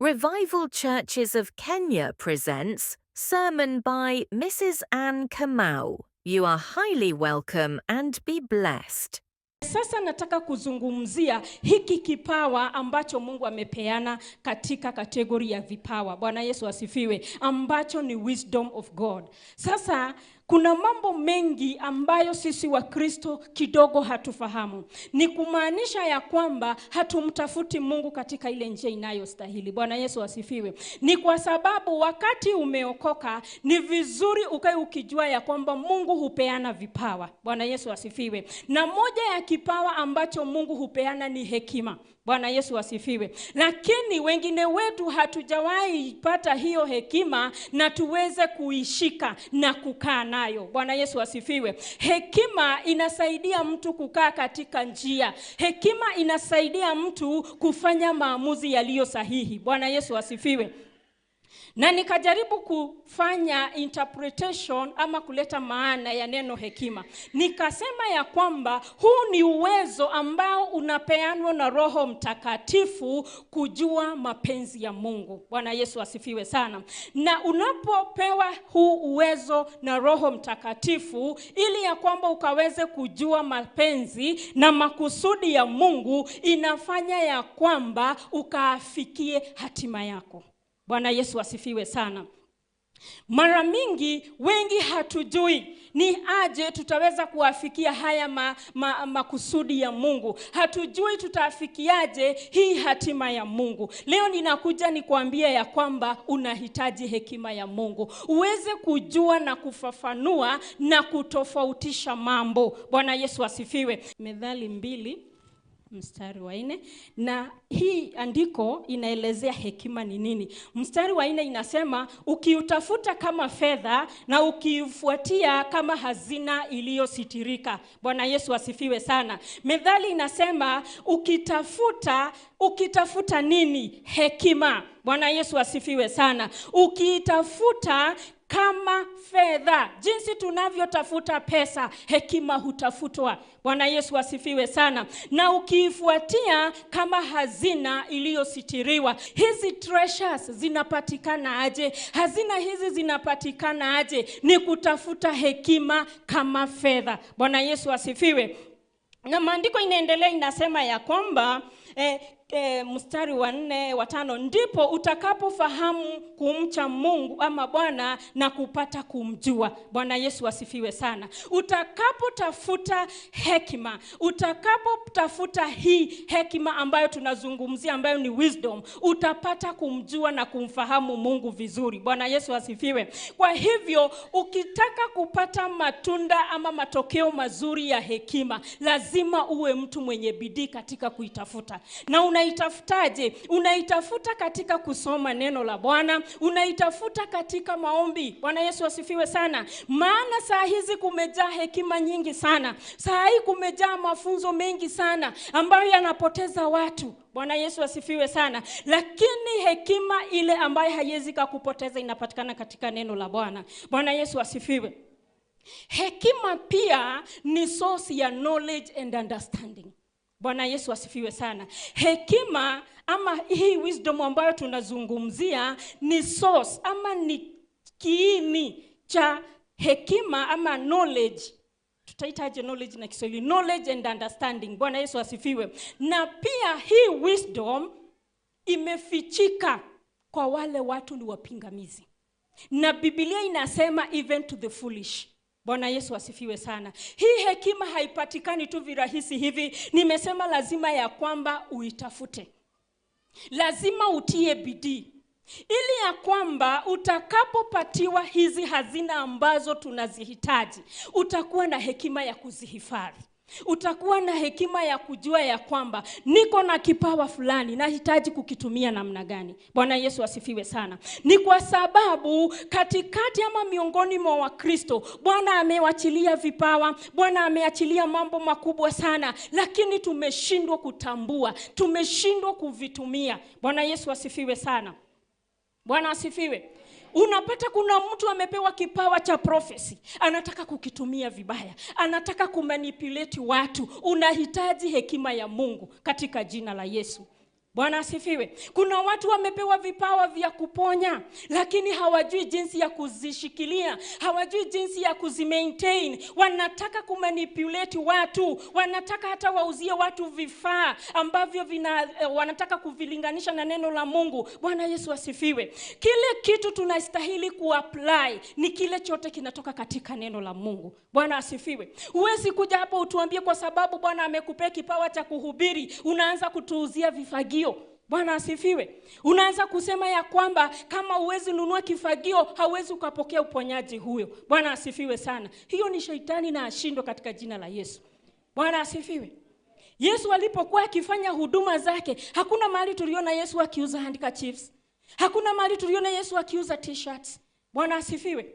Revival Churches of Kenya presents Sermon by Mrs. Anne Kamau. You are highly welcome and be blessed. Sasa nataka kuzungumzia hiki kipawa ambacho Mungu amepeana katika category ya vipawa. Bwana Yesu asifiwe, ambacho ni wisdom of God. Sasa kuna mambo mengi ambayo sisi Wakristo kidogo hatufahamu. Ni kumaanisha ya kwamba hatumtafuti Mungu katika ile njia inayostahili. Bwana Yesu asifiwe. Ni kwa sababu wakati umeokoka ni vizuri ukae ukijua ya kwamba Mungu hupeana vipawa. Bwana Yesu asifiwe. Na moja ya kipawa ambacho Mungu hupeana ni hekima. Bwana Yesu asifiwe. Lakini wengine wetu hatujawahi pata hiyo hekima na tuweze kuishika na kukaa nayo. Bwana Yesu asifiwe. Hekima inasaidia mtu kukaa katika njia. Hekima inasaidia mtu kufanya maamuzi yaliyo sahihi. Bwana Yesu asifiwe. Na nikajaribu kufanya interpretation ama kuleta maana ya neno hekima. Nikasema ya kwamba huu ni uwezo ambao unapeanwa na Roho Mtakatifu kujua mapenzi ya Mungu. Bwana Yesu asifiwe sana. Na unapopewa huu uwezo na Roho Mtakatifu ili ya kwamba ukaweze kujua mapenzi na makusudi ya Mungu, inafanya ya kwamba ukaafikie hatima yako. Bwana Yesu asifiwe sana. Mara mingi wengi hatujui ni aje tutaweza kuafikia haya makusudi ya Mungu. Hatujui tutaafikiaje hii hatima ya Mungu. Leo ninakuja nikuambia ya kwamba unahitaji hekima ya Mungu uweze kujua na kufafanua na kutofautisha mambo. Bwana Yesu asifiwe. Methali 2 mstari wa 4, na hii andiko inaelezea hekima ni nini. Mstari wa 4 inasema, ukiutafuta kama fedha na ukiufuatia kama hazina iliyositirika. Bwana Yesu asifiwe sana. Methali inasema ukitafuta nini? Hekima. Bwana Yesu asifiwe sana. Ukiitafuta kama fedha, jinsi tunavyotafuta pesa, hekima hutafutwa. Bwana Yesu asifiwe sana. Na ukiifuatia kama hazina iliyositiriwa. Hizi treasures zinapatikana aje? Hazina hizi zinapatikana aje? Ni kutafuta hekima kama fedha. Bwana Yesu asifiwe. Na maandiko inaendelea inasema ya kwamba mstari wa 4 wa 5, ndipo utakapofahamu kumcha Mungu ama Bwana na kupata kumjua. Bwana Yesu asifiwe sana. Utakapotafuta hekima, utakapotafuta hii hekima ambayo tunazungumzia, ambayo ni wisdom, utapata kumjua na kumfahamu Mungu vizuri. Bwana Yesu asifiwe. Kwa hivyo ukitaka kupata matunda ama matokeo mazuri ya hekima, lazima uwe mtu mwenye bidii katika kuitafuta. Na unaitafutaje? Unaitafuta katika kusoma neno la Bwana, unaitafuta katika maombi. Bwana Yesu asifiwe sana. Maana saa hizi kumejaa hekima nyingi sana. Saa hii kumejaa mafunzo mengi sana ambayo yanapoteza watu. Bwana Yesu asifiwe sana. Lakini hekima ile ambayo haiwezi kukupoteza inapatikana katika neno la Bwana. Bwana Yesu asifiwe. Hekima pia ni source ya knowledge and understanding. Bwana Yesu asifiwe sana. Hekima ama hii wisdom ambayo tunazungumzia ni source ama ni kiini cha hekima ama knowledge. Tutaitaje knowledge na Kiswahili? Knowledge and understanding. Bwana Yesu asifiwe. Na pia hii wisdom imefichika kwa wale watu ni wapingamizi. Na Biblia inasema even to the foolish. Bwana Yesu asifiwe sana. Hii hekima haipatikani tu virahisi hivi. Nimesema lazima ya kwamba uitafute. Lazima utie bidii. Ili ya kwamba utakapopatiwa hizi hazina ambazo tunazihitaji, utakuwa na hekima ya kuzihifadhi. Utakuwa na hekima ya kujua ya kwamba niko na kipawa fulani, nahitaji kukitumia namna gani. Bwana Yesu asifiwe sana. Ni kwa sababu katikati ama miongoni mwa Wakristo, Bwana amewachilia vipawa, Bwana ameachilia mambo makubwa sana, lakini tumeshindwa kutambua, tumeshindwa kuvitumia. Bwana Yesu asifiwe sana. Bwana asifiwe. Unapata kuna mtu amepewa kipawa cha prophecy, anataka kukitumia vibaya, anataka kumanipulate watu. Unahitaji hekima ya Mungu katika jina la Yesu. Bwana asifiwe. Kuna watu wamepewa vipawa vya kuponya, lakini hawajui jinsi ya kuzishikilia, hawajui jinsi ya kuzimaintain. Wanataka kumanipulate watu, wanataka hata wauzie watu vifaa ambavyo wanataka kuvilinganisha na neno la Mungu. Bwana Yesu asifiwe. Kile kitu tunastahili kuapply ni kile chote kinatoka katika neno la Mungu. Bwana asifiwe. Huwezi kuja hapo utuambie kwa sababu Bwana amekupea kipawa cha kuhubiri, unaanza kutuuzia vifagio. Bwana asifiwe. Unaanza kusema ya kwamba kama huwezi nunua kifagio hauwezi ukapokea uponyaji huyo. Bwana asifiwe sana. Hiyo ni shetani na ashindwe katika jina la Yesu. Bwana asifiwe. Yesu alipokuwa akifanya huduma zake, hakuna mahali tuliona Yesu akiuza handkerchiefs. Hakuna mahali tuliona Yesu akiuza t-shirts. Bwana asifiwe.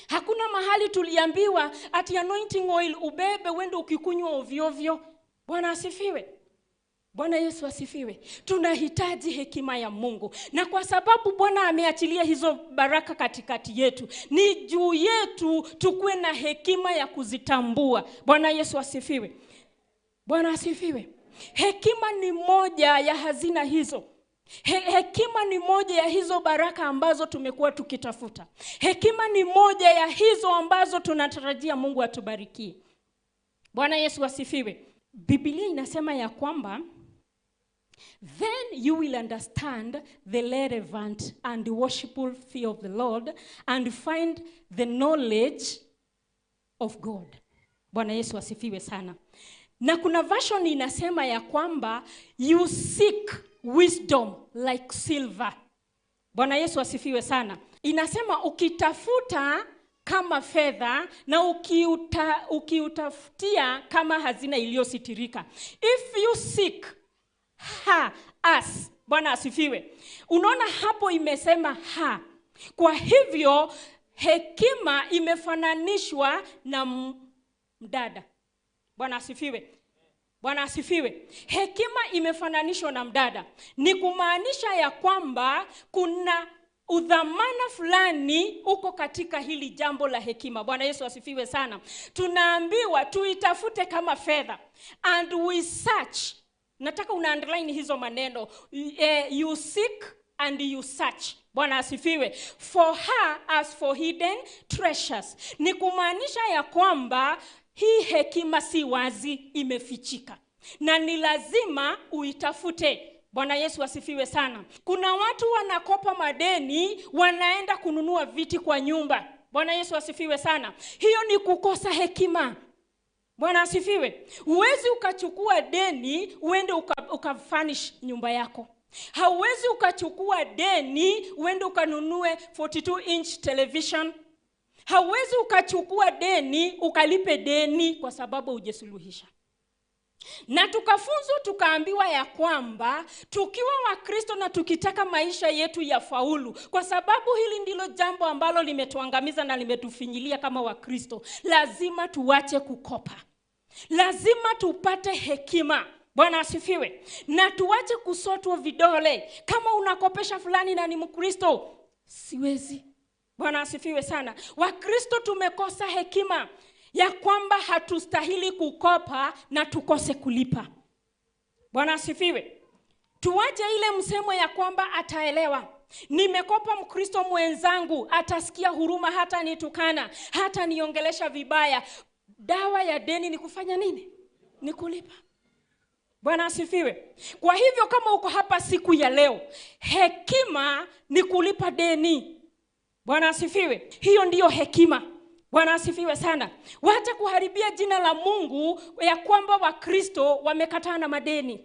Hakuna mahali tuliambiwa ati anointing oil ubebe uende ukikunywa ovyo ovyo. Bwana asifiwe. Bwana Yesu asifiwe. Tunahitaji hekima ya Mungu. Na kwa sababu Bwana ameachilia hizo baraka katikati yetu, ni juu yetu tukue na hekima ya kuzitambua. Bwana Yesu asifiwe. Bwana asifiwe. Hekima ni moja ya hazina hizo. Hekima ni moja ya hizo baraka ambazo tumekuwa tukitafuta. Hekima ni moja ya hizo ambazo tunatarajia Mungu atubarikie. Bwana Yesu asifiwe. Biblia inasema ya kwamba then you will understand the relevant and worshipful fear of the Lord and find the knowledge of God. Bwana Yesu asifiwe sana. Na kuna version inasema ya kwamba you seek wisdom like silver. Bwana Yesu asifiwe sana. Inasema ukitafuta kama fedha na ukiutafutia kama hazina iliyositirika. If you seek ha us. Bwana asifiwe. Unaona hapo imesema ha. Kwa hivyo hekima imefananishwa na mdada. Bwana asifiwe. Bwana asifiwe. Hekima imefananishwa na mdada. Ni kumaanisha ya kwamba kuna udhamana fulani uko katika hili jambo la hekima. Bwana Yesu asifiwe sana. Tunaambiwa tuitafute kama fedha and we search. Nataka una underline hizo maneno. You seek and you search. Bwana asifiwe. For her as for hidden treasures. Ni kumaanisha ya kwamba hii hekima si wazi, imefichika. Na ni lazima uitafute. Bwana Yesu asifiwe sana. Kuna watu wanakopa madeni, wanaenda kununua viti kwa nyumba. Bwana Yesu asifiwe sana. Hiyo ni kukosa hekima. Bwana asifiwe. Huwezi ukachukua deni uende ukafurnish nyumba yako. Hauwezi ukachukua deni uende ukanunue 42 inch television. Hauwezi ukachukua deni ukalipe deni kwa sababu hujasuluhisha. Na tukafunzwa tukaambiwa ya kwamba tukiwa Wakristo na tukitaka maisha yetu ya faulu, kwa sababu hili ndilo jambo ambalo limetuangamiza na limetufinyilia kama Wakristo, lazima tuache kukopa. Lazima tupate hekima. Bwana asifiwe. Na tuache kusotwa vidole. Kama unakopesha fulani na ni Mkristo, siwezi. Bwana asifiwe sana. Wakristo tumekosa hekima ya kwamba hatustahili kukopa na tukose kulipa. Bwana asifiwe. Tuache ile msemo ya kwamba ataelewa. Nimekopa Mkristo mwenzangu, atasikia huruma, hata nitukana, hata niongelesha vibaya. Dawa ya deni ni kufanya nini? Ni kulipa. Bwana asifiwe. Kwa hivyo kama uko hapa siku ya leo, hekima ni kulipa deni. Bwana asifiwe. Hiyo ndiyo hekima. Bwana asifiwe sana. Wacha kuharibia jina la Mungu ya kwamba Wakristo wamekataa na madeni.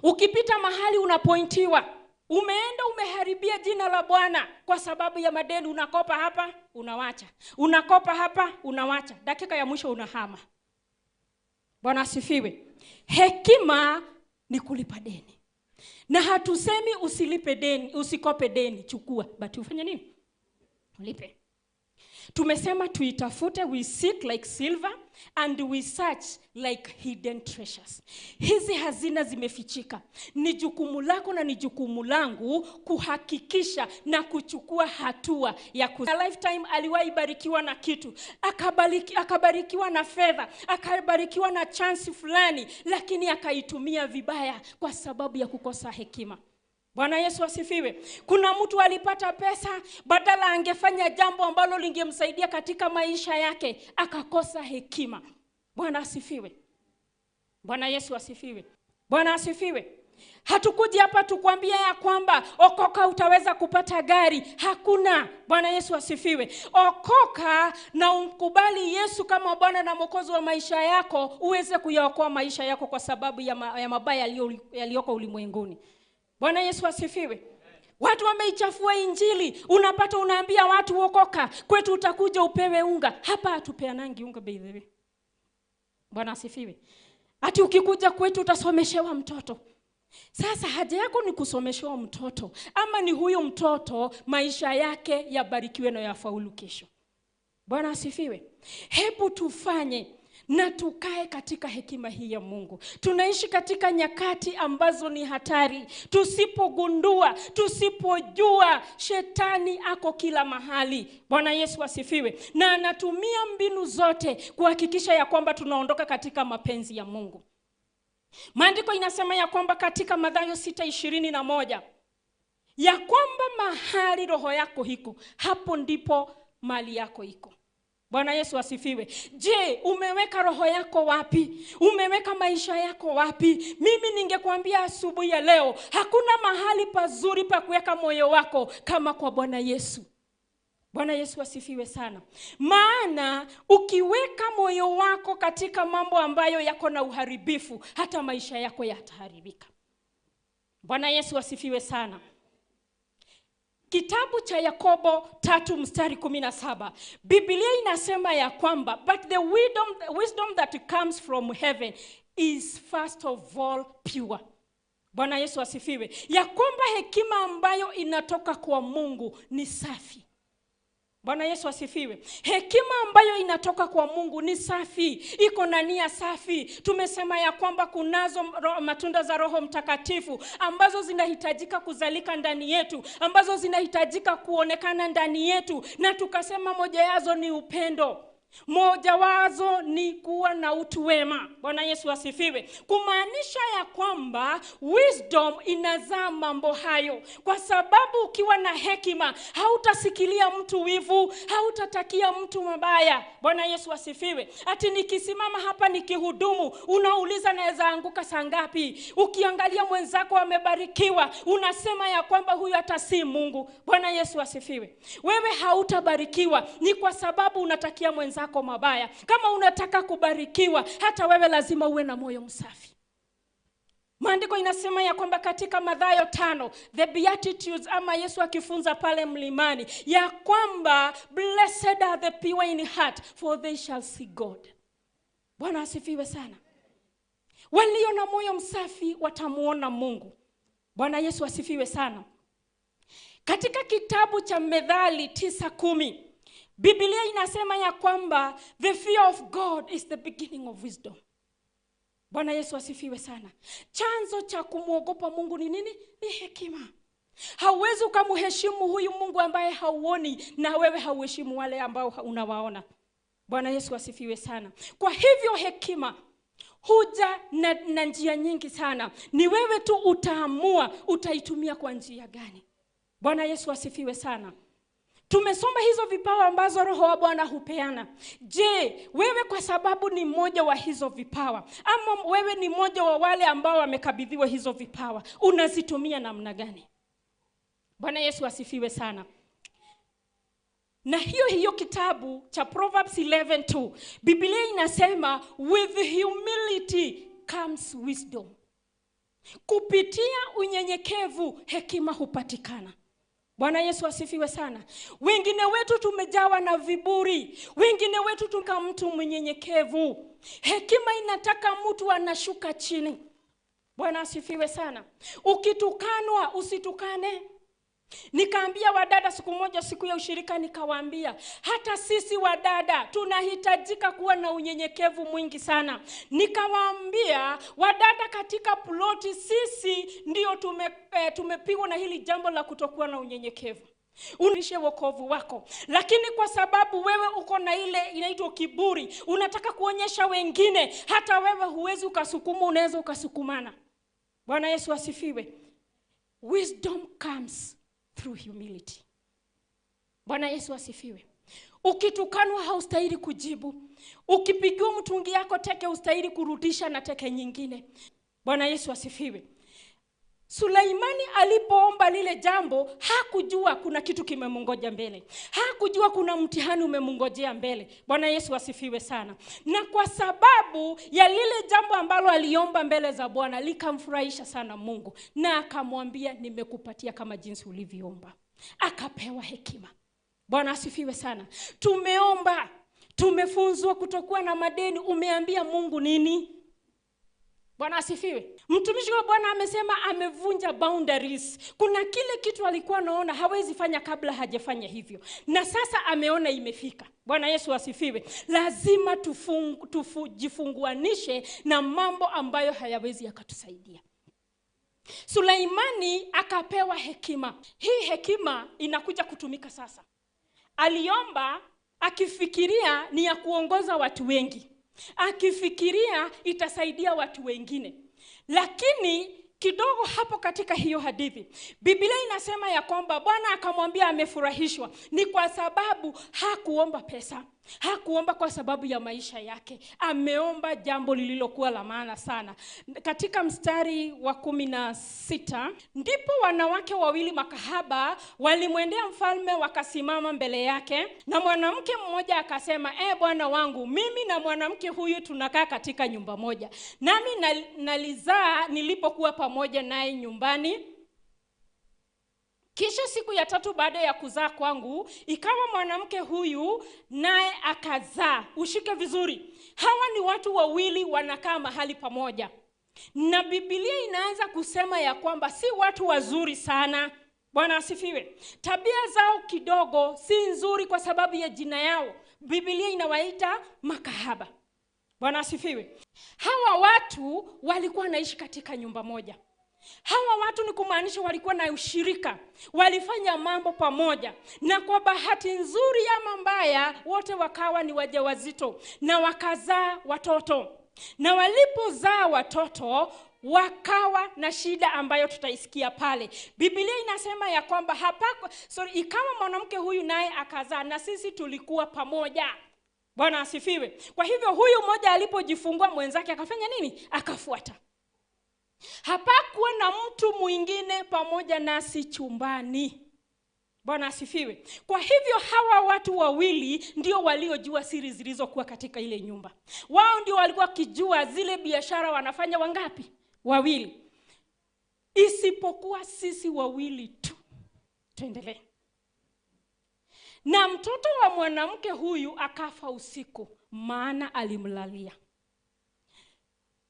Ukipita mahali unapointiwa, umeenda umeharibia jina la Bwana kwa sababu ya madeni. Unakopa hapa, unawacha. Unakopa hapa, unawacha. Dakika ya mwisho unahama. Bwana asifiwe. Hekima ni kulipa deni. Na hatusemi usilipe deni, usikope deni, chukua, but ufanye nini? Ulipe. Tumesema tuitafute, we seek like silver and we search like hidden treasures. Hizi hazina zimefichika. Ni jukumu lako na ni jukumu langu kuhakikisha na kuchukua hatua ya lifetime. Aliwahi barikiwa na kitu, akabarikiwa na fedha, akabarikiwa na chance fulani, lakini akaitumia vibaya kwa sababu ya kukosa hekima. Bwana Yesu asifiwe. Kuna mtu alipata pesa, badala angefanya jambo ambalo lingemsaidia katika maisha yake, akakosa hekima. Bwana asifiwe. Bwana Yesu asifiwe. Bwana asifiwe. Hatukuji hapa tukwambia ya kwamba okoka utaweza kupata gari. Hakuna. Bwana Yesu asifiwe. Okoka na umkubali Yesu kama Bwana na Mwokozi wa maisha yako, uweze kuyaokoa maisha yako kwa sababu ya mabaya yaliyoko ulimwenguni. Bwana Yesu asifiwe. Watu wameichafua Injili. Unapata unaambia watu okoka, kwetu utakuja upewe unga. Hapa hatupeanangi unga, by the way. Bwana asifiwe. Ati ukikuja kwetu utasomeshewa mtoto. Sasa haja yako ni kusomeshewa mtoto, ama ni huyu mtoto maisha yake yabarikiwe na yafaulu kesho? Bwana asifiwe. Hebu tufanye na tukae katika hekima hii ya Mungu. Tunaishi katika nyakati ambazo ni hatari. Tusipogundua, tusipojua, shetani ako kila mahali. Bwana Yesu asifiwe. Na anatumia mbinu zote kuhakikisha ya kwamba tunaondoka katika mapenzi ya Mungu. Maandiko inasema ya kwamba katika Mathayo 6:21 ya kwamba mahali roho yako iko, hapo ndipo mali yako iko. Bwana Yesu asifiwe. Je, umeweka roho yako wapi? Umeweka maisha yako wapi? Mimi ningekuambia asubuhi ya leo, hakuna mahali pazuri pa kuweka moyo wako kama kwa Bwana Yesu. Bwana Yesu asifiwe sana. Maana ukiweka moyo wako katika mambo ambayo yako na uharibifu, hata maisha yako yataharibika. Bwana Yesu asifiwe sana. Kitabu cha Yakobo 3:17, Biblia inasema ya kwamba, but the wisdom that comes from heaven is first of all pure. Bwana Yesu asifiwe. Ya kwamba hekima ambayo inatoka kwa Mungu ni safi. Bwana Yesu asifiwe. Hekima ambayo inatoka kwa Mungu ni safi, iko na nia safi. Tumesema ya kwamba kunazo matunda za Roho Mtakatifu ambazo zinahitajika kuzalika ndani yetu, ambazo zinahitajika kuonekana ndani yetu, na tukasema moja yazo ni upendo. Moja wazo ni kuwa na utu wema. Bwana Yesu asifiwe. Kumaanisha ya kwamba wisdom inazaa mambo hayo. Kwa sababu ukiwa na hekima hautasikilia mtu wivu, hautatakia mtu mabaya. Bwana Yesu asifiwe. Ati nikisimama hapa nikihudumu, unauliza naweza anguka saa ngapi? Ukiangalia mwenzako amebarikiwa, unasema ya kwamba huyu hata si Mungu. Bwana Yesu asifiwe. Wewe hautabarikiwa ni kwa sababu unatakia mwenzako mabaya. Kama unataka kubarikiwa, hata wewe lazima uwe na moyo msafi. Maandiko inasema ya kwamba katika Mathayo 5, the Beatitudes, ama Yesu akifunza pale mlimani, ya kwamba blessed are the pure in heart, for they shall see God. Bwana asifiwe sana. Walio na moyo msafi watamuona Mungu. Bwana Yesu asifiwe sana. Katika kitabu cha Methali 9:10, Biblia inasema ya kwamba the fear of God is the beginning of wisdom. Bwana Yesu asifiwe sana. Chanzo cha kumuogopa Mungu ni nini? Ni hekima. Hauwezi ukamheshimu huyu Mungu ambaye hauoni, na wewe hauheshimu wale ambao unawaona. Bwana Yesu asifiwe sana. Kwa hivyo hekima huja na njia nyingi sana. Ni wewe tu utaamua utaitumia kwa njia gani. Bwana Yesu asifiwe sana. Tumesoma hizo vipawa ambazo Roho wa Bwana hupeana. Je, wewe kwa sababu ni mmoja wa hizo vipawa, ama wewe ni mmoja wa wale ambao wamekabidhiwa hizo vipawa, unazitumia namna gani? Bwana Yesu asifiwe sana. Na hiyo hiyo kitabu cha Proverbs 11:2, Biblia inasema with humility comes wisdom. Kupitia unyenyekevu hekima hupatikana. Bwana Yesu asifiwe sana. Wengine wetu tumejawa na viburi. Wengine wetu tuka mtu mnyenyekevu. Hekima inataka mtu anashuka chini. Bwana asifiwe sana. Ukitukanwa usitukane. Nikaambia wadada siku moja, siku ya ushirika, nikawaambia hata sisi wadada tunahitajika kuwa na unyenyekevu mwingi sana. Nikawaambia wadada katika ploti, sisi ndio tumepigwa na hili jambo la kutokuwa na unyenyekevu. Unishe wokovu wako, lakini kwa sababu wewe uko na ile inaitwa kiburi, unataka kuonyesha wengine, hata wewe huwezi ukasukuma, unaweza ukasukumana. Bwana Yesu asifiwe. Wisdom comes through humility. Bwana Yesu asifiwe. Ukitukanwa haustahili kujibu. Ukipigiwa mtungi yako teke ustahili kurudisha na teke nyingine. Bwana Yesu asifiwe. Suleimani alipoomba lile jambo, hakujua kuna kitu kimemungoja mbele. Hakujua kuna mtihani umemungojea mbele. Bwana Yesu asifiwe sana. Na kwa sababu ya lile jambo ambalo aliomba mbele za Bwana, likamfurahisha sana Mungu. Na akamwambia, nimekupatia kama jinsi ulivyoomba. Akapewa hekima. Bwana asifiwe sana. Tumeomba, tumefunzwa kutokuwa na madeni. Umeambia Mungu nini? Bwana asifiwe. Mtumishi wa Bwana amesema amevunja boundaries. Kuna kile kitu alikuwa anaona hawezi fanya kabla hajafanya hivyo. Na sasa ameona imefika. Bwana Yesu asifiwe. Lazima tujifunguanishe na mambo ambayo hayawezi yakatusaidia. Suleimani akapewa hekima. Hii hekima inakuja kutumika sasa. Aliomba akifikiria ni ya kuongoza watu wengi. Akifikiria itasaidia watu wengine. Lakini kidogo hapo katika hiyo hadithi, Biblia inasema ya kwamba Bwana akamwambia amefurahishwa. Ni kwa sababu hakuomba pesa, hakuomba kwa sababu ya maisha yake. Ameomba jambo lililokuwa la maana sana. Katika mstari wa 16, ndipo wanawake wawili makahaba walimwendea mfalme wakasimama mbele yake, na mwanamke mmoja akasema, Bwana wangu, mimi na mwanamke huyu tunakaa katika nyumba moja, nami nalizaa nilipokuwa pamoja naye nyumbani. Kisha siku ya tatu baada ya kuzaa kwangu, ikawa mwanamke huyu naye akazaa. Ushike vizuri. Hawa ni watu wawili wanakaa mahali pamoja. Na Biblia inaanza kusema ya kwamba si watu wazuri sana. Bwana asifiwe. Tabia zao kidogo si nzuri kwa sababu ya jina yao. Biblia inawaita makahaba. Bwana asifiwe. Hawa watu walikuwa wanaishi katika nyumba moja. Hawa watu ni kumaanisha walikuwa na ushirika, walifanya mambo pamoja. Na kwa bahati nzuri ama mbaya, wote wakawa ni wajawazito na wakazaa watoto. Na walipozaa watoto wakawa na shida ambayo tutaisikia pale. Biblia inasema ya kwamba ikawa mwanamke huyu naye akazaa na sisi tulikuwa pamoja. Bwana asifiwe. Kwa hivyo huyu mmoja alipojifungua mwenzake akafanya nini? Akafuata. Hapakuwa na mtu mwingine pamoja nasi chumbani. Bwana asifiwe. Kwa hivyo hawa watu wawili ndio waliojua siri zilizokuwa katika ile nyumba. Wao ndio walikuwa kijua zile biashara wanafanya wangapi? Wawili. Isipokuwa sisi wawili tu. Tuendelee. Na mtoto wa mwanamke huyu akafa usiku, maana alimlalia.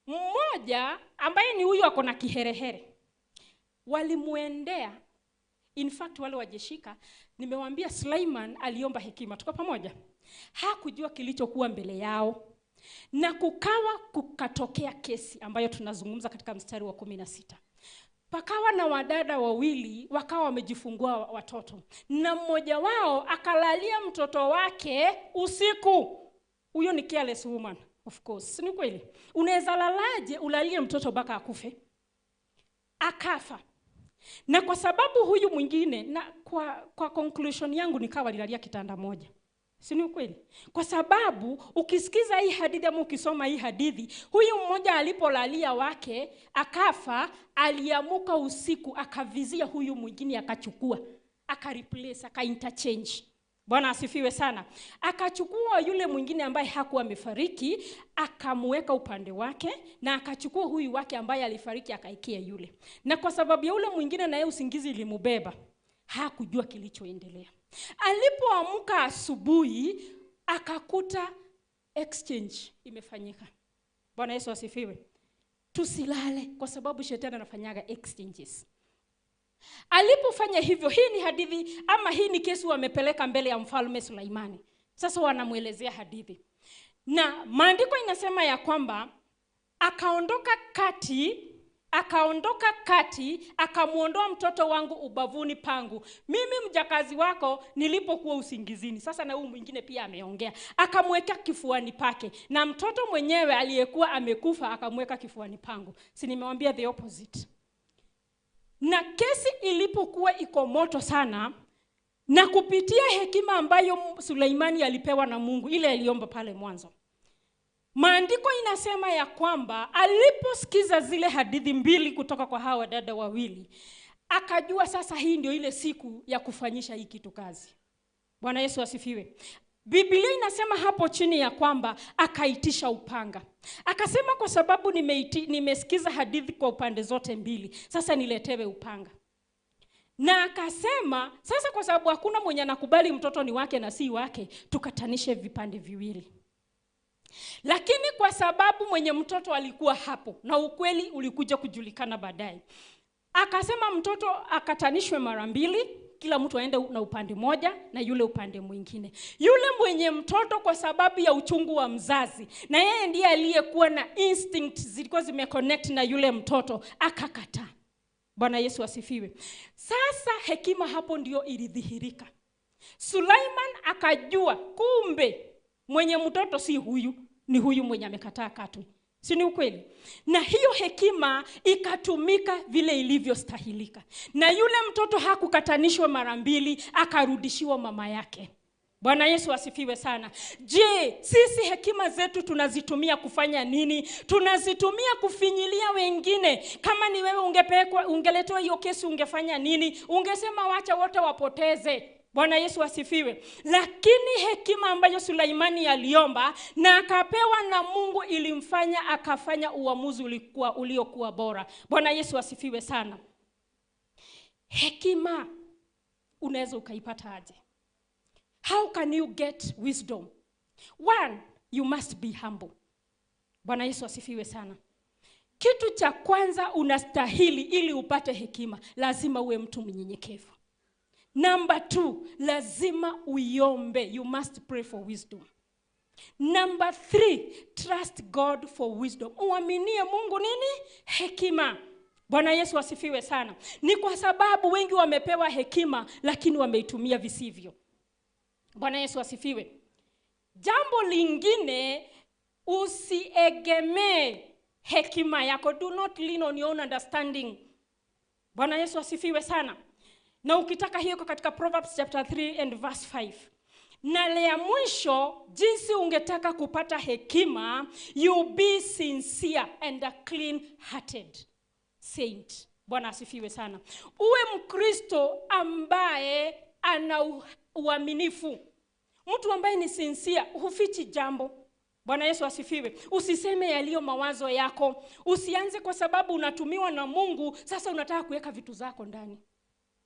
Mmoja ambaye ni huyu ako na kiherehere, walimuendea. In fact wale wajeshika, nimewaambia Suleiman aliomba hekima. Tuko pamoja? Hakujua kilichokuwa mbele yao. Na kukatokea kesi ambayo tunazungumza katika mstari wa 16. Pakawa na wadada wawili wakawa wamejifungua watoto, na mmoja wao akalalia mtoto wake usiku. Huyo ni careless woman. Of course, ni kweli. Unaweza lalaje ulalie mtoto mpaka akufe? Akafa. Na kwa sababu huyu mwingine, na kwa conclusion yangu nikawa lilalia kitanda moja. Si ni kweli? Kwa sababu ukisikiza hii hadithi ama ukisoma hii hadithi, huyu mmoja alipolalia wake akafa, aliamuka usiku akavizia huyu mwingine akachukua, akareplace, akainterchange. Bwana asifiwe sana. Akachukua yule mwingine ambaye hakuwa amefariki, akamweka upande wake, na akachukua huyu wake ambaye alifariki akaikia yule. Na kwa sababu ya yule mwingine na yeye usingizi ilimubeba, hakujua kilichoendelea. Alipoamka asubuhi akakuta exchange imefanyika. Bwana Yesu asifiwe. Tusilale kwa sababu shetani anafanyaga exchanges. Alipofanya hivyo, hii ni hadithi ama hii ni kesi wamepeleka mbele ya mfalme Suleimani. Sasa wanamuelezea hadithi. Na maandiko inasema ya kwamba akaondoka kati, akamuondoa mtoto wangu ubavuni pangu, mimi mjakazi wako nilipokuwa usingizini. Sasa na huyu mwingine pia ameongea. Akamweka kifuani pake, na mtoto mwenyewe aliyekuwa amekufa akamweka kifuani pangu. Si nimewambia the opposite. Na kesi ilipokuwa iko moto sana, na kupitia hekima ambayo Suleimani alipewa na Mungu, ile aliomba pale mwanzo, maandiko inasema ya kwamba aliposikiza zile hadithi mbili kutoka kwa hawa dada wawili, akajua sasa hii ndio ile siku ya kufanyisha hii kitu kazi. Bwana Yesu asifiwe. Biblia inasema hapo chini ya kwamba akaitisha upanga. Akasema kwa sababu nimesikiza hadithi kwa upande zote mbili, sasa niletewe upanga. Na akasema sasa kwa sababu hakuna mwenye anakubali mtoto ni wake na si wake, tukatanishe vipande viwili. Lakini kwa sababu mwenye mtoto alikuwa hapo na ukweli ulikuja kujulikana baadaye, akasema mtoto akatanishwe mara mbili, kila mtu aende na upande moja na yule upande mwingine. Yule mwenye mtoto kwa sababu ya uchungu wa mzazi, na yeye ndiye aliyekuwa na instinct zilikuwa zimeconnect na yule mtoto, akakataa. Bwana Yesu asifiwe. Sasa hekima hapo ndio ilidhihirika. Suleiman akajua kumbe mwenye mtoto si huyu, ni huyu mwenye amekataa katwe. Si ni ukweli? Na hiyo hekima ikatumika vile ilivyostahilika. Na yule mtoto hakukatanishwa mara mbili, akarudishiwa mama yake. Bwana Yesu asifiwe sana. Je, sisi hekima zetu tunazitumia kufanya nini? Tunazitumia kufinyilia wengine. Kama ni wewe ungeletwa hiyo kesi ungefanya nini? Ungesema wacha wote wapoteze. Bwana Yesu asifiwe. Lakini hekima ambayo Suleimani aliomba na akapewa na Mungu ilimfanya akafanya uamuzi uliokuwa bora. Bwana Yesu asifiwe sana. Hekima unaweza ukaipata aje? How can you get wisdom? One, you must be humble. Bwana Yesu asifiwe sana. Kitu cha kwanza unastahili ili upate hekima, lazima uwe mtu mnyenyekevu. Number 2, lazima uiombe. You must pray for wisdom. Number 3, trust God for wisdom. Uaminie Mungu nini? Hekima. Bwana Yesu asifiwe sana. Ni kwa sababu wengi wamepewa hekima lakini wameitumia visivyo. Bwana Yesu asifiwe. Jambo lingine, usiegemee hekima yako. Do not lean on your own understanding. Bwana Yesu asifiwe sana. Na ukitaka hiyo katika Proverbs chapter 3 and verse 5. Na lea mwisho, jinsi ungetaka kupata hekima, you be sincere and a clean-hearted saint. Bwana asifiwe sana. Uwe Mkristo ambaye ana uaminifu. Mtu ambaye ni sincere, hufichi jambo. Bwana Yesu asifiwe. Usiseme yaliyo mawazo yako. Usianze kwa sababu unatumiwa na Mungu, sasa unataka kuweka vitu zako ndani.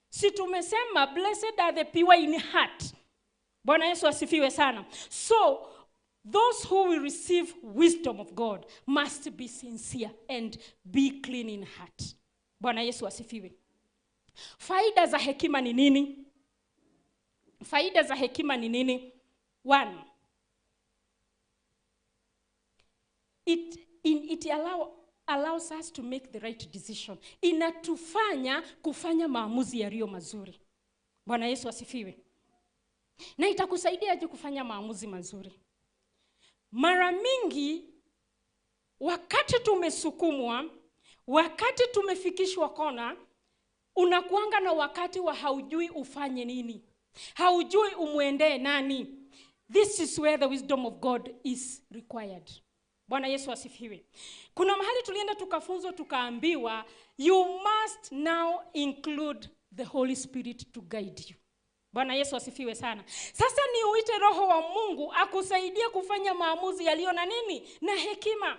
Si tumesema blessed are the pure in heart. Bwana Yesu asifiwe sana. So those who will receive wisdom of God must be sincere and be clean in heart. Bwana Yesu asifiwe. Faida za hekima ni nini? Faida za hekima ni nini? 1. It allows us to make the right decision. Inatufanya kufanya maamuzi yaliyo mazuri. Bwana Yesu asifiwe. Na itakusaidia aje kufanya maamuzi mazuri? Mara mingi wakati tumesukumwa, wakati tumefikishwa kona, unakuanga na wakati wa haujui ufanye nini. Haujui umuendee nani. This is where the wisdom of God is required. Bwana Yesu asifiwe. Kuna mahali tulienda tukafunzwa tukaambiwa, you must now include the Holy Spirit to guide you. Bwana Yesu asifiwe sana. Sasa ni uite Roho wa Mungu akusaidie kufanya maamuzi yaliyo na nini? Na hekima.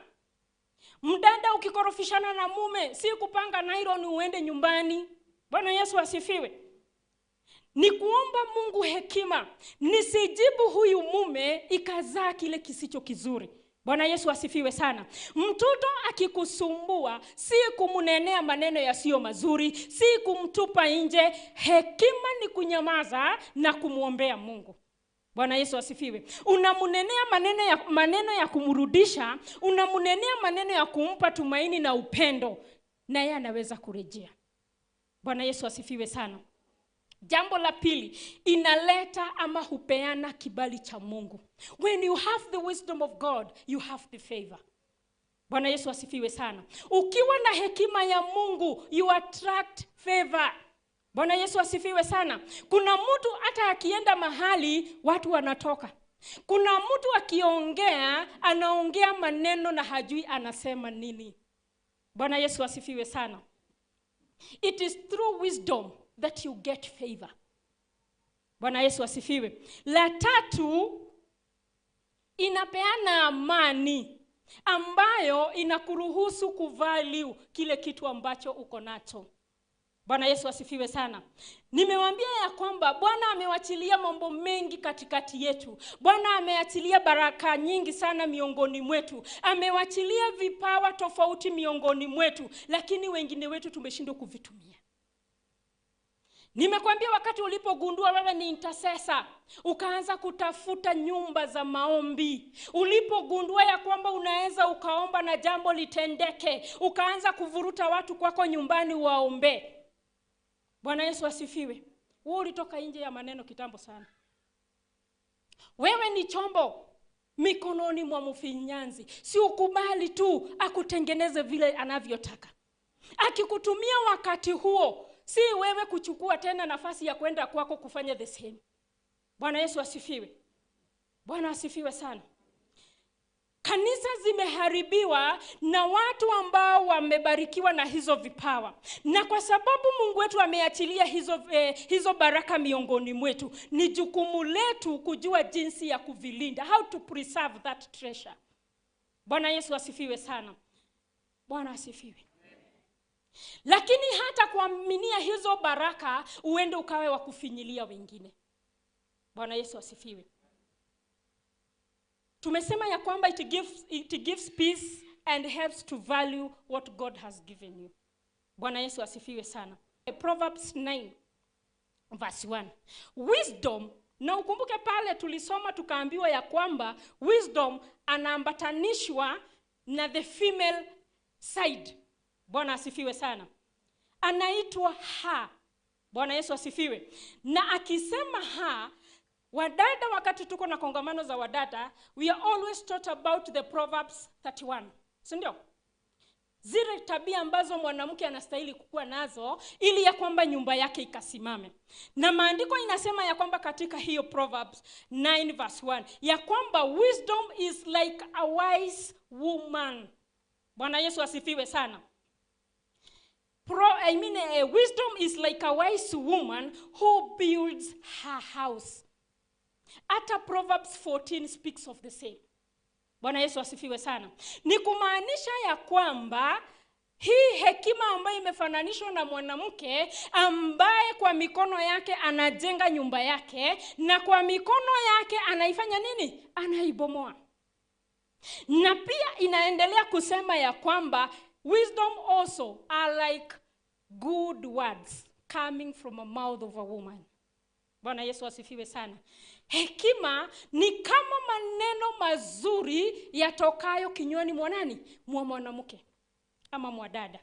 Mdada ukikorofishana na mume, si kupanga nylon uende nyumbani. Bwana Yesu asifiwe. Ni kuomba Mungu hekima. Nisijibu huyu mume ikazaa kile kisicho kizuri. Bwana Yesu asifiwe sana. Mtoto akikusumbua, si kumnenea maneno yasiyo mazuri, si kumtupa nje. Hekima ni kunyamaza na kumwombea Mungu. Bwana Yesu asifiwe. Unamnenea maneno ya kumrudisha, unamnenea maneno ya kumpa tumaini na upendo, na yeye anaweza kurejea. Bwana Yesu asifiwe sana. Jambo la pili, inaleta ama hupeana kibali cha Mungu. When you have the wisdom of God, you have the favor. Bwana Yesu asifiwe sana. Ukiwa na hekima ya Mungu, you attract favor. Bwana Yesu asifiwe sana. Kuna mtu hata akienda mahali watu wanatoka. Kuna mtu akiongea, anaongea maneno na hajui anasema nini. Bwana Yesu asifiwe sana. It is through wisdom that you get favor. Bwana Yesu asifiwe. La tatu, inapeana amani ambayo inakuruhusu kuvalue kile kitu ambacho uko nacho. Bwana Yesu asifiwe sana. Nimewaambia ya kwamba Bwana amewachilia mambo mengi katikati yetu. Bwana ameachilia baraka nyingi sana miongoni mwetu. Amewachilia vipawa tofauti miongoni mwetu, lakini wengine wetu tumeshindwa kuvitumia. Nimekwambia wakati ulipogundua wewe ni intercessor, ukaanza kutafuta nyumba za maombi. Ulipogundua ya kwamba unaweza ukaomba na jambo litendeke, ukaanza kuvuruta watu kwako nyumbani waombe. Bwana Yesu asifiwe. Wewe ulitoka nje ya maneno kitambo sana. Wewe ni chombo mikononi mwa mfinyanzi. Si ukubali tu akutengeneze vile anavyotaka. Akikutumia wakati huo, si wewe kuchukua tena nafasi ya kwenda kwako kufanya the same. Bwana Yesu asifiwe. Bwana asifiwe sana. Kanisa zimeharibiwa na watu ambao wamebarikiwa na hizo vipawa. Na kwa sababu Mungu wetu ameachilia hizo baraka miongoni mwetu, ni jukumu letu kujua jinsi ya kuvilinda, how to preserve that treasure. Bwana Yesu asifiwe sana. Bwana asifiwe. Lakini hata kuaminia hizo baraka, uende ukawe wa kufinyilia wengine. Bwana Yesu asifiwe. Tumesema ya kwamba it gives peace and helps to value what God has given you. Bwana Yesu asifiwe sana. Proverbs 9 verse 1. Wisdom, na ukumbuke pale tulisoma tukaambiwa ya kwamba wisdom anaambatanishwa na the female side. Bwana asifiwe sana. Anaitwa ha. Bwana Yesu asifiwe. Na akisema ha, wadada, wakati tuko na kongamano za wadada, we are always taught about the Proverbs 31. Si ndio? Zile tabia ambazo mwanamke anastahili kukuwa nazo ili ya kwamba nyumba yake ikasimame. Na maandiko inasema ya kwamba katika hiyo Proverbs 9 verse 1, ya kwamba wisdom is like a wise woman. Bwana Yesu asifiwe sana. Wisdom is like a wise woman who builds her house. Hata Proverbs 14 speaks of the same. Bwana Yesu asifiwe sana. Ni kumaanisha ya kwamba hii hekima ambayo imefananishwa na mwanamke ambaye kwa mikono yake anajenga nyumba yake, na kwa mikono yake anaifanya nini? Anaibomoa. Na pia inaendelea kusema ya kwamba wisdom also are like good words coming from a mouth of a woman. Bwana Yesu asifiwe sana. Hekima ni kama maneno mazuri yatokayo kinywani mwa nani? Mwa mwanamke ama mwa dada.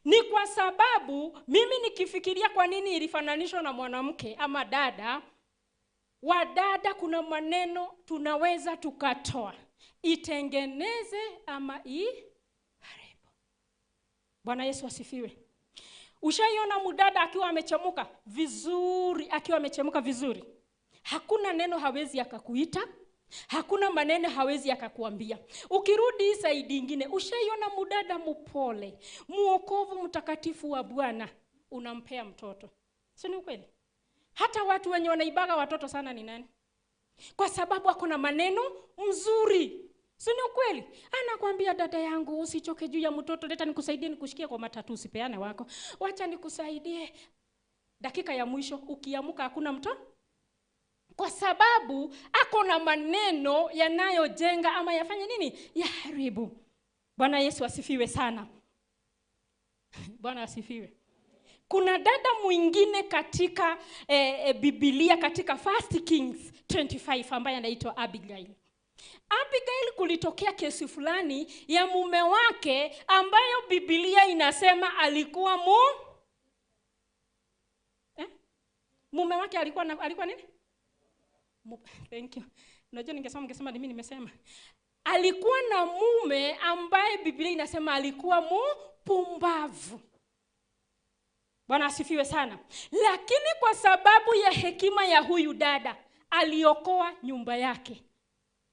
Ni kwa sababu mimi nikifikiria kwa nini ilifananishwa na mwanamke ama dada, wadada kuna maneno tunaweza tukatoa, itengeneze ama iharibu. Bwana Yesu asifiwe. Ushaiona mdada akiwa amechemuka vizuri, akiwa amechemuka vizuri, hakuna neno hawezi akakuita, hakuna maneno hawezi akakuambia. Ukirudi saidi nyingine, ushaiona mdada mpole, muokovu, mtakatifu wa Bwana, unampea mtoto. Si ni ukweli? Hata watu wenye wanaibaga watoto sana ni nani? Kwa sababu ako na maneno mzuri. Si ni ukweli? Anakuambia dada yangu usichoke juu ya mtoto, leta nikusaidie nikushikie kwa matatu, usipeane wako. Wacha nikusaidie. Dakika ya mwisho ukiamuka hakuna mtoto. Kwa sababu ako na maneno yanayojenga ama yafanye nini? Yaharibu. Bwana Yesu asifiwe sana. Bwana asifiwe. Kuna dada mwingine katika Biblia, katika 1 Kings 25 ambaye anaitwa Abigail. Abigail, kulitokea kesi fulani ya mume wake ambayo Biblia inasema alikuwa mume wake alikuwa nini? Thank you. Unajua ningesema mimi nimesema. Alikuwa na mume ambaye Biblia inasema alikuwa mpumbavu. Bwana asifiwe sana. Lakini kwa sababu ya hekima ya huyu dada, aliokoa nyumba yake.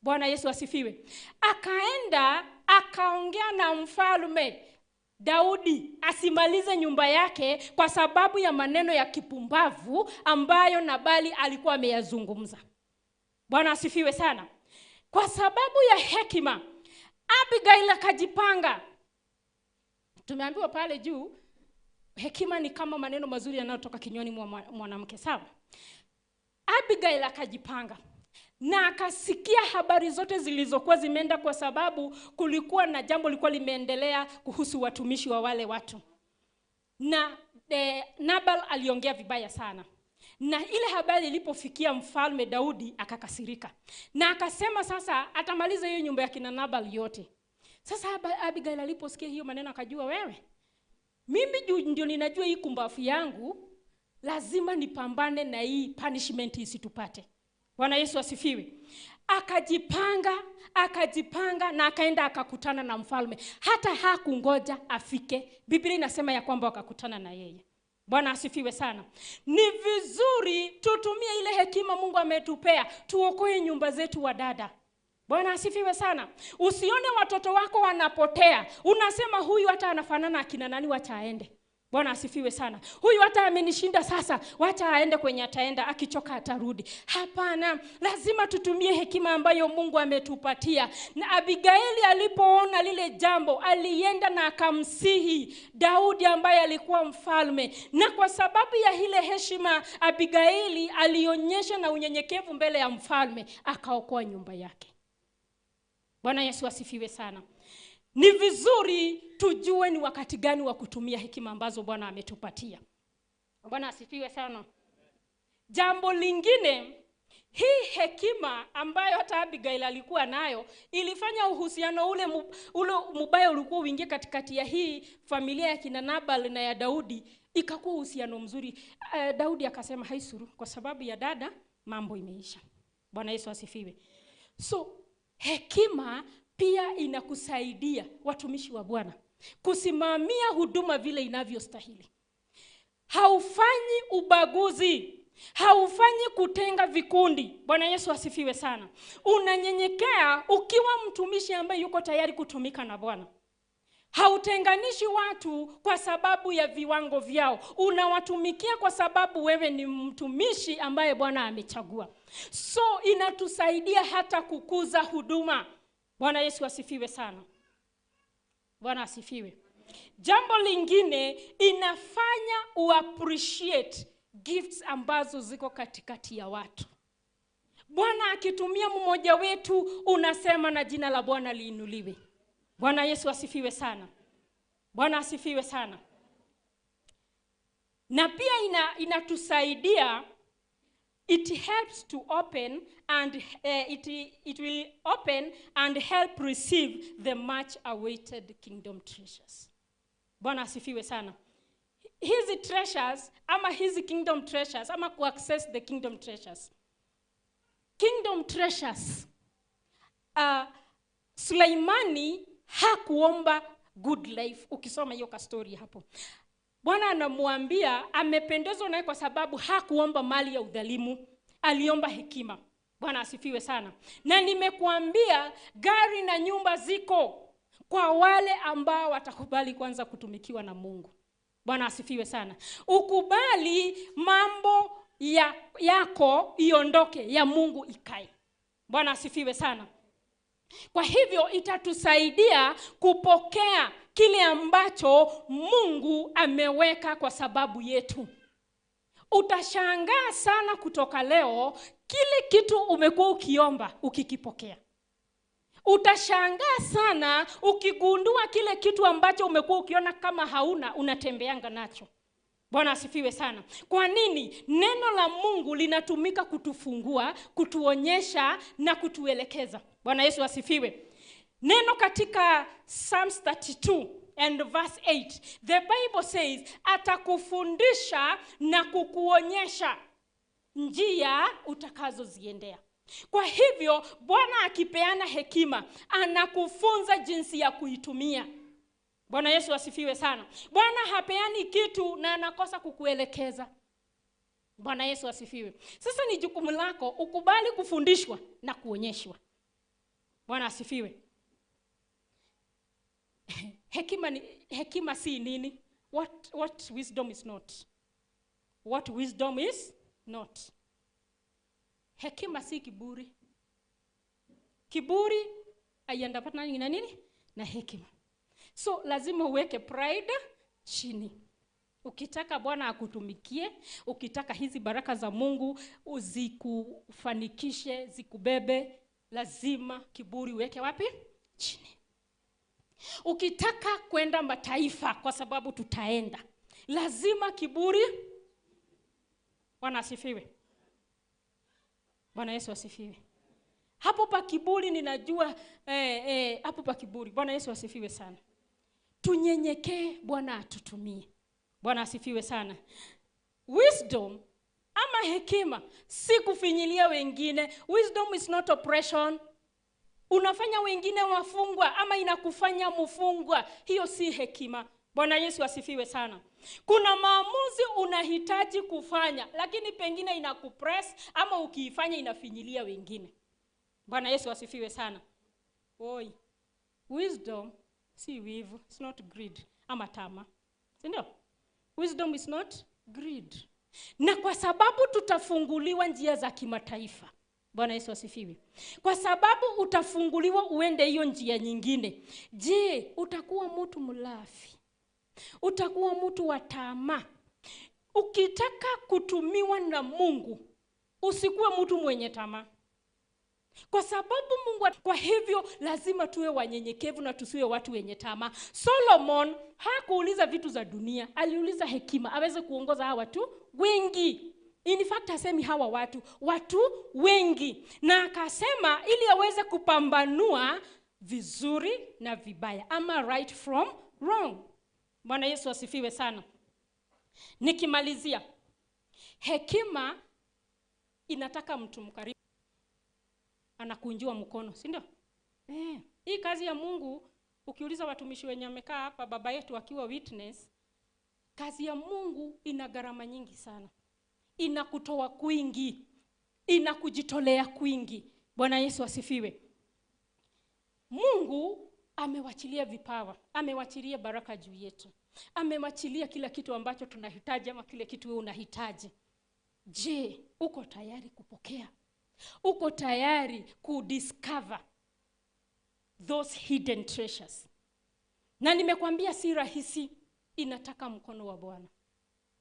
Bwana Yesu asifiwe. Akaenda akaongea na mfalme Daudi asimalize nyumba yake kwa sababu ya maneno ya kipumbavu ambayo Nabali alikuwa ameyazungumza. Bwana asifiwe sana. Kwa sababu ya hekima, Abigail akajipanga. Tumeambiwa pale juu, hekima ni kama maneno mazuri yanayotoka kinywani mwa mwanamke, sawa? Abigail akajipanga na akasikia habari zote zilizokuwa zimeenda, kwa sababu kulikuwa na jambo lilikuwa limeendelea kuhusu watumishi wa wale watu. Na Nabal aliongea vibaya sana. Na ile habari ilipofikia mfalme Daudi akakasirika. Na akasema sasa atamaliza hiyo nyumba ya kina Nabal yote. Sasa Abigail aliposikia hiyo maneno akajua, wewe, mimi ndio ninajua hii kumbafu yangu, lazima nipambane na hii punishment isitupate. Bwana Yesu asifiwe. Akajipanga na akaenda akakutana na mfalme. Hata hakungoja afike. Biblia inasema ya kwamba wakakutana na yeye. Bwana asifiwe sana. Ni vizuri tutumie ile hekima Mungu ametupea, tuokoe nyumba zetu wa dada. Bwana asifiwe sana. Usione watoto wako wanapotea, unasema huyu hata anafanana akina nani, wacha aende. Bwana asifiwe sana. Huyu hata amenishinda sasa, wacha aende kwenye ataenda, akichoka atarudi. Hapana, lazima tutumie hekima ambayo Mungu ametupatia. Na Abigaili alipoona lile jambo, alienda na akamsihi Daudi ambaye alikuwa mfalme. Na kwa sababu ya ile heshima Abigaili alionyesha na unyenyekevu mbele ya mfalme, akaokoa nyumba yake. Bwana Yesu asifiwe sana. Ni vizuri tujue ni wakati gani wa kutumia hekima ambazo Bwana ametupatia. Bwana asifiwe sana. Jambo lingine, hii hekima ambayo hata Abigail alikuwa nayo ilifanya uhusiano ule mubaya ulikuwa uingie katikati ya hii familia ya kina Nabal na ya Daudi, ikakuwa uhusiano mzuri. Daudi akasema haisuru, kwa sababu ya dada mambo imeisha. Bwana Yesu asifiwe. So hekima pia inakusaidia watumishi wa Bwana kusimamia huduma vile inavyostahili. Haufanyi ubaguzi, haufanyi kutenga vikundi. Bwana Yesu asifiwe sana. Unanyenyekea ukiwa mtumishi ambaye yuko tayari kutumika na Bwana. Hautenganishi watu kwa sababu ya viwango vyao. Unawatumikia kwa sababu wewe ni mtumishi ambaye Bwana amechagua. So inatusaidia hata kukuza huduma. Bwana Yesu asifiwe sana. Bwana asifiwe. Jambo lingine, inafanya uappreciate gifts ambazo ziko katikati ya watu. Bwana akitumia mmoja wetu, unasema na jina la Bwana liinuliwe. Bwana Yesu asifiwe sana. Bwana asifiwe sana. Na pia inatusaidia, it helps to open and it will open and help receive the much awaited kingdom treasures. Bwana asifiwe sana. Hizi treasures ama hizi kingdom treasures ama ku access the kingdom treasures. Kingdom treasures. Suleimani hakuomba good life. Ukisoma hiyo ka story hapo, Bwana anamwambia amependezwa naye kwa sababu hakuomba mali ya udhalimu, aliomba hekima. Bwana asifiwe sana. Na nimekuambia gari na nyumba ziko kwa wale ambao watakubali kwanza kutumikiwa na Mungu. Bwana asifiwe sana. Ukubali mambo yako iondoke, ya Mungu ikae. Bwana asifiwe sana. Kwa hivyo itatusaidia kupokea kile ambacho Mungu ameweka kwa sababu yetu. Utashangaa sana kutoka leo Kile kitu umekuwa ukiomba ukikipokea. Utashangaa sana ukigundua kile kitu ambacho umekuwa ukiona kama hauna, unatembeanga nacho. Bwana asifiwe sana. Kwa nini? Neno la Mungu linatumika kutufungua, kutuonyesha na kutuelekeza. Bwana Yesu asifiwe. Neno katika Psalms 32 and verse 8, the Bible says, atakufundisha na kukuonyesha njia utakazoziendea. Kwa hivyo Bwana akipeana hekima, anakufunza jinsi ya kuitumia. Bwana Yesu asifiwe sana. Bwana hapeani kitu na anakosa kukuelekeza. Bwana Yesu asifiwe. Sasa ni jukumu lako ukubali kufundishwa na kuonyeshwa. Bwana asifiwe. Hekima si nini? What wisdom is not? What wisdom is not? Hekima si kiburi. Kiburi haiambatani na nini? Na hekima. So lazima uweke pride chini. Ukitaka Bwana akutumikie, ukitaka hizi baraka za Mungu uzikufanikishe, zikubebe, lazima kiburi uweke wapi? Chini. Ukitaka kwenda mataifa, kwa sababu tutaenda, lazima kiburi. Bwana asifiwe. Bwana Yesu asifiwe. Hapo pa kiburi ninajua, hapo pa kiburi. Bwana Yesu asifiwe sana. Tunyenyekee, Bwana atutumie. Bwana asifiwe sana. Wisdom ama hekima si kufinyilia wengine. Wisdom is not oppression. Unafanya wengine wafungwa ama inakufanya mfungwa. Hiyo si hekima. Bwana Yesu asifiwe sana. Kuna maamuzi unahitaji kufanya, lakini pengine inakupress ama ukiifanya inafinyilia wengine. Bwana Yesu asifiwe sana. Oi, wisdom si wivu, it's not greed ama tamaa. Si ndio? Wisdom is not greed. Na kwa sababu tutafunguliwa njia za kimataifa. Bwana Yesu asifiwe. Kwa sababu utafunguliwa uende hiyo njia nyingine. Je, utakuwa mtu mlafi? Utakuwa mtu wa tamaa? Ukitaka kutumiwa na Mungu, usikuwe mtu mwenye tamaa. Kwa sababu Mungu, kwa hivyo lazima tuwe wanyenyekevu na tusiwe watu wenye tamaa. Solomon hakuuliza vitu za dunia, aliuliza hekima aweze kuongoza hawa watu wengi. In fact hasemi hawa watu, watu wengi. Na akasema ili aweze kupambanua vizuri na vibaya, ama right from wrong. Bwana Yesu asifiwe sana. Nikimalizia, hekima inataka mtu mkarimu. Anakunjua mkono, si ndio? Hii kazi ya Mungu, ukiuliza watumishi wenye wamekaa hapa, baba yetu akiwa witness, kazi ya Mungu ina gharama nyingi sana. Inakutoa kwingi, inakujitolea kwingi. Bwana Yesu asifiwe. Mungu amewachilia vipawa, amewachilia baraka juu yetu, amewachilia kila kitu ambacho tunahitaji ama kile kitu wewe unahitaji. Je, uko tayari kupokea? Uko tayari kudiscover those hidden treasures? Na nimekwambia si rahisi, inataka mkono wa Bwana.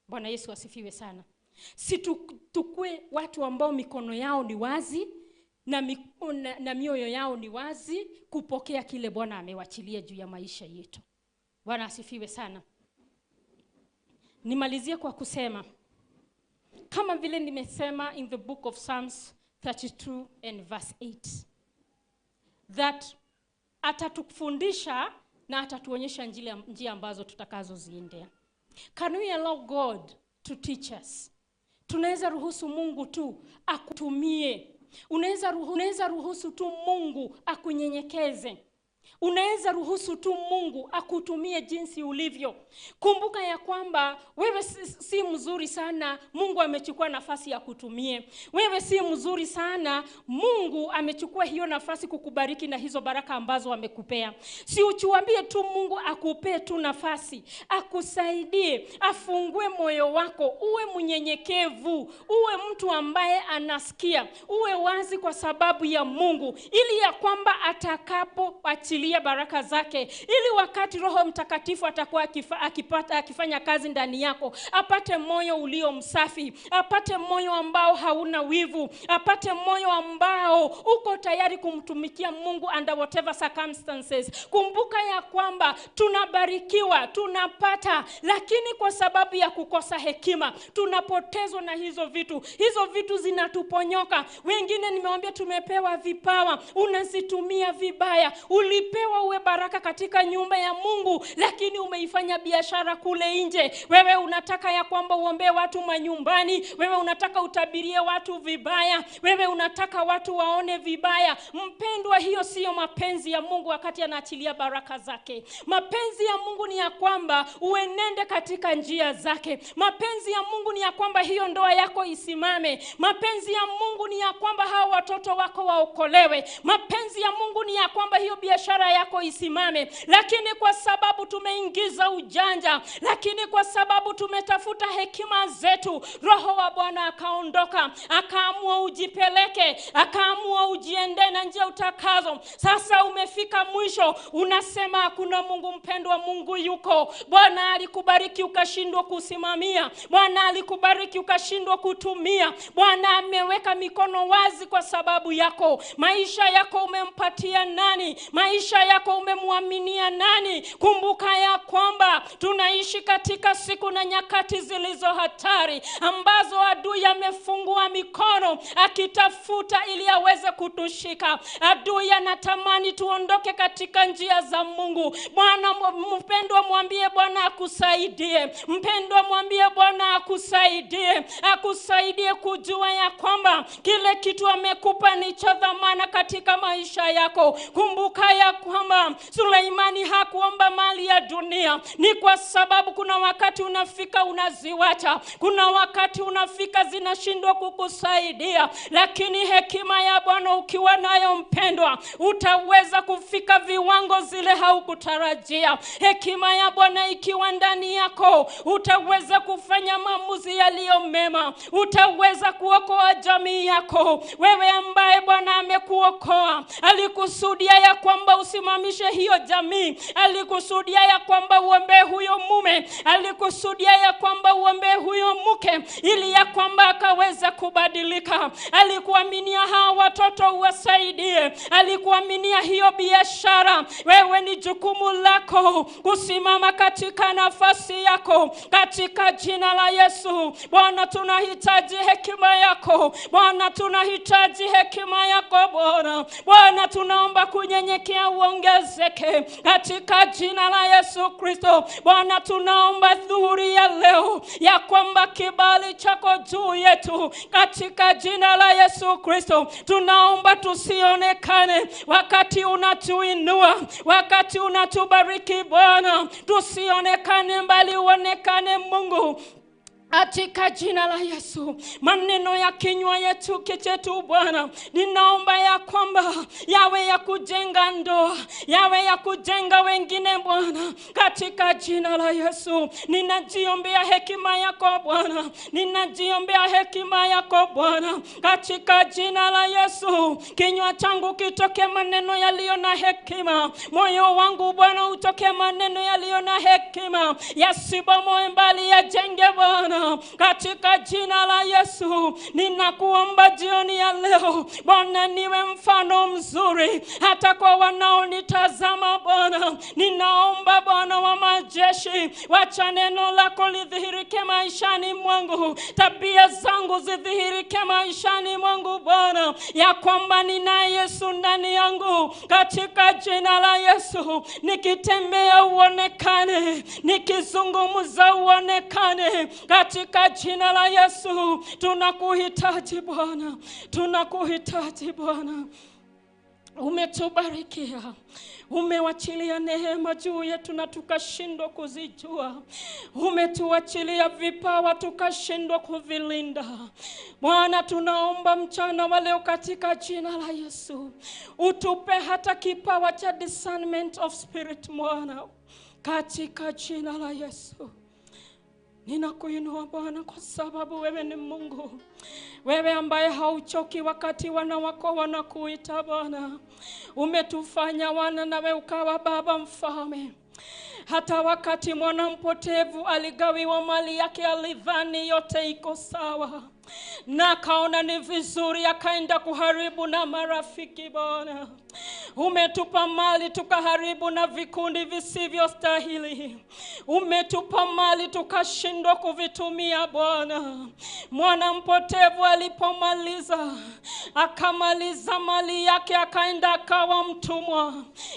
Bwana Yesu asifiwe sana. Si tukue watu ambao mikono yao ni wazi na mioyo yao ni wazi kupokea kile Bwana amewachilia juu ya maisha yetu. Bwana asifiwe sana. Nimalizie kwa kusema, kama vile nimesema in the book of Psalms 32 and verse 8, that atatufundisha na atatuonyesha njia ambazo tutakazoziendea. Can we allow God to teach us? Tunaweza ruhusu Mungu tu akutumie. Unaweza ruhusu tu Mungu akunyenyekeze. Unaweza ruhusu tu Mungu akutumie jinsi ulivyo. Kumbuka ya kwamba wewe si mzuri sana, Mungu amechukua nafasi ya kutumie. Wewe si mzuri sana, Mungu amechukua hiyo nafasi kukubariki na hizo baraka ambazo amekupea. Si uchuambie tu Mungu akupee tu nafasi, akusaidie, afungue moyo wako, uwe mnyenyekevu, uwe mtu ambaye anasikia, uwe wazi kwa sababu ya Mungu, ili ya kwamba atakapo aachilie baraka zake, ili wakati Roho Mtakatifu atakuwa akifanya kazi ndani yako, apate moyo ulio msafi, apate moyo ambao hauna wivu, apate moyo ambao uko tayari kumtumikia Mungu under whatever circumstances. Kumbuka ya kwamba tunabarikiwa, tunapata, lakini kwa sababu ya kukosa hekima tunapotezwa na hizo vitu. Hizo vitu zinatuponyoka. Wengine nimewaambia tumepewa vipawa, unazitumia vibaya. Ulipewa uwe baraka katika nyumba ya Mungu, lakini umeifanya biashara kule nje. Wewe unataka ya kwamba uombee watu manyumbani, wewe unataka utabirie watu vibaya, wewe unataka watu waone vibaya. Mpendwa, hiyo siyo mapenzi ya Mungu wakati anaachilia baraka zake. Mapenzi ya Mungu ni ya kwamba uenende katika njia zake. Mapenzi ya Mungu ni ya kwamba hiyo ndoa yako isimame. Mapenzi ya Mungu ni ya kwamba hao watoto wako waokolewe. Mapenzi ya Mungu ni ya kwamba hiyo biashara yako isimame. Lakini kwa sababu tumeingiza ujanja, lakini kwa sababu tumetafuta hekima zetu, Roho wa Bwana akaondoka, akaamua ujipeleke, akaamua ujiende na njia utakazo. Sasa umefika mwisho, unasema hakuna Mungu. Mpendwa, Mungu yuko. Bwana alikubariki ukashindwa kusimamia. Bwana alikubariki ukashindwa kutumia. Bwana ameweka mikono wazi kwa sababu yako. Maisha yako umempatia nani? Maisha yako umemwaminia nani? Kumbuka ya kwamba tunaishi katika siku na nyakati zilizo hatari, ambazo adui amefungua mikono akitafuta ili aweze kutushika. Adui anatamani tuondoke katika njia za Mungu. Bwana mpendwa, mwambie Bwana akusaidie. Mpendwa, mwambie Bwana akusaidie. Akusaidie kujua ya kwamba kile kitu amekupa ni cha dhamana katika maisha yako. Kumbuka ya kwamba Suleimani hakuomba mali ya dunia. Ni kwa sababu kuna wakati unafika unaziwacha, kuna wakati unafika zinashindwa kukusaidia, lakini hekima ya Bwana ukiwa nayo mpendwa, utaweza kufika viwango zile haukutarajia. Hekima ya Bwana ikiwa ndani yako, utaweza kufanya maamuzi yaliyo mema, utaweza kuokoa jamii yako. Wewe ambaye Bwana amekuokoa, alikusudia ya kwamba usimamishe hiyo jamii, alikusudia ya kwamba uombee huyo mume, alikusudia ya kwamba uombee huyo mke, ili ya kwamba akaweza kubadilika. Alikuaminia hawa watoto uwasaidie, alikuaminia hiyo biashara. Wewe ni jukumu lako kusimama katika nafasi yako, katika jina la Yesu. Bwana, tunahitaji hekima yako. Bwana, tunahitaji hekima yako Bwana. Bwana, tunaomba kunyenyekea uongezeke katika jina la Yesu Kristo. Bwana, tunaomba dhuhuri ya leo ya kwamba kibali chako juu yetu katika jina la Yesu Kristo. Tunaomba tusionekane wakati unatuinua, wakati unatubariki Bwana, tusionekane mbali uonekane Mungu. Katika jina la Yesu, maneno ya kinywa yetu kichetu Bwana, ninaomba ya kwamba yawe ya kujenga ndoa, yawe ya kujenga wengine Bwana, katika jina la Yesu. Ninajiombea hekima yako Bwana, ninajiombea hekima yako Bwana, katika jina la Yesu. Kinywa changu kitoke maneno yaliyo na hekima, moyo wangu Bwana utoke maneno yaliyo na hekima, yasibomoe mbali yajenge Bwana, katika jina la Yesu. Ninakuomba jioni ya leo Bwana, niwe mfano mzuri hata kwa wanaonitazama Bwana. Ninaomba Bwana wa majeshi, wacha neno lako lidhihirike maishani mwangu, tabia zangu zidhihirike maishani mwangu Bwana, ya kwamba nina Yesu ndani yangu, katika jina la Yesu. Nikitembea uonekane, nikizungumza uonekane, katika jina la Yesu. Tunakuhitaji Bwana, tunakuhitaji Bwana. Umetubarikia, umewachilia neema juu yetu na tukashindwa kuzijua. Umetuachilia vipawa tukashindwa kuvilinda. Bwana, tunaomba mchana wa leo katika jina la Yesu, utupe hata kipawa cha discernment of spirit Bwana, katika jina la Yesu. Ninakuinua Bwana kwa sababu wewe ni Mungu. Wewe ambaye hauchoki wakati wana wako wanakuita Bwana. Umetufanya wana nawe ukawa baba mfalme. Hata wakati mwana mpotevu aligawiwa mali yake, alidhani yote iko sawa, na akaona ni vizuri, akaenda kuharibu na marafiki. Bwana, umetupa mali tukaharibu na vikundi visivyostahili. Umetupa mali tukashindwa kuvitumia Bwana. Mwana mpotevu alipomaliza, akamaliza mali yake, akaenda akawa mtumwa,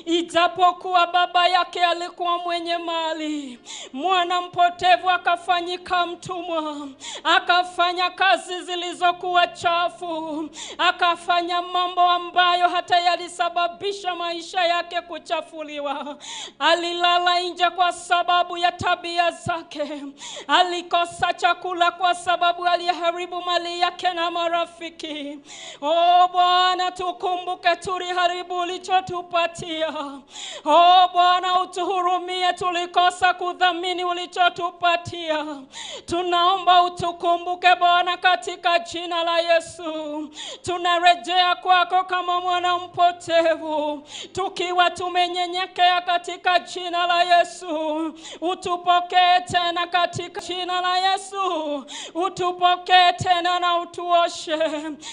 ijapokuwa baba yake alikuwa mwenye mali. Mwana mpotevu akafanyika mtumwa, akafanya kazi zilizokuwa chafu, akafanya mambo ambayo hata yalisababisha maisha yake kuchafuliwa. Alilala nje kwa sababu ya tabia zake, alikosa chakula kwa sababu aliharibu mali yake na marafiki. Oh Bwana, tukumbuke tuliharibu ulichotupatia. Oh Bwana, utuhurumie, tulikosa kudhamini ulichotupatia. Tunaomba utukumbuke Bwana katika jina la Yesu. Tunarejea kwako kama mwana mpotevu, tukiwa tumenyenyekea katika jina la Yesu. Utupokee tena katika jina la Yesu. Utupokee tena na utuoshe.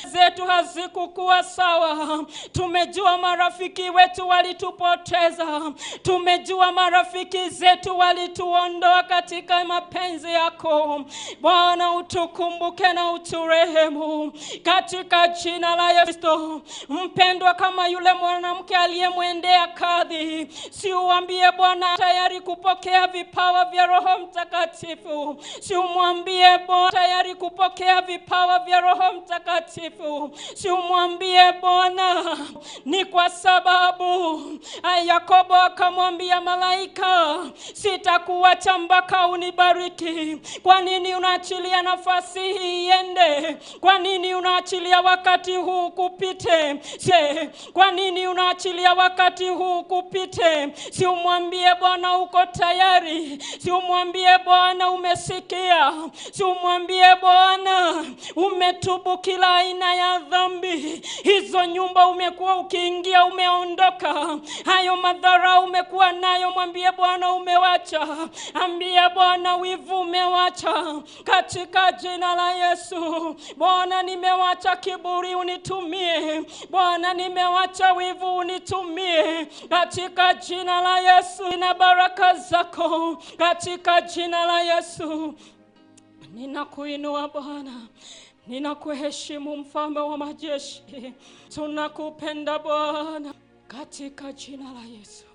Zetu hazikukuwa sawa. Tumejua marafiki wetu walitupoteza. Tumejua marafiki zetu walituondoa katika mapenzi yako. Bwana, utukumbuke na uturehemu katika jina la Yesu. Mpendwa, kama yule mwanamke aliyemwendea kadhi, si uambie Bwana tayari kupokea vipawa vya Roho Mtakatifu. Si umwambie Bwana tayari kupokea vipawa vya Roho Mtakatifu. Si umwambie Bwana ni kwa sababu Yakobo akamwambia malaika, sitakuacha mpaka unibariki. Kwa nini unaachilia nafasi hii iende? Kwa nini unaachilia wakati huu kupite? Kwa nini unaachilia wakati huu kupite? Si umwambie Bwana uko tayari. Si umwambie Bwana umesikia. Si umwambie Bwana umetubu kila aina ya dhambi. Hizo nyumba umekuwa ukiingia umeondoka. Hayo madhara umekuwa nayo, mwambie Bwana umewacha. Ambie Bwana wivu umewacha katika jina la Yesu. Bwana, nimewacha kiburi unitumie. Bwana, nimewacha wivu unitumie katika jina la Yesu. Na baraka zako katika jina la Yesu. Ninakuinua Bwana, ninakuheshimu mfalme wa majeshi. Tunakupenda Bwana katika jina la Yesu.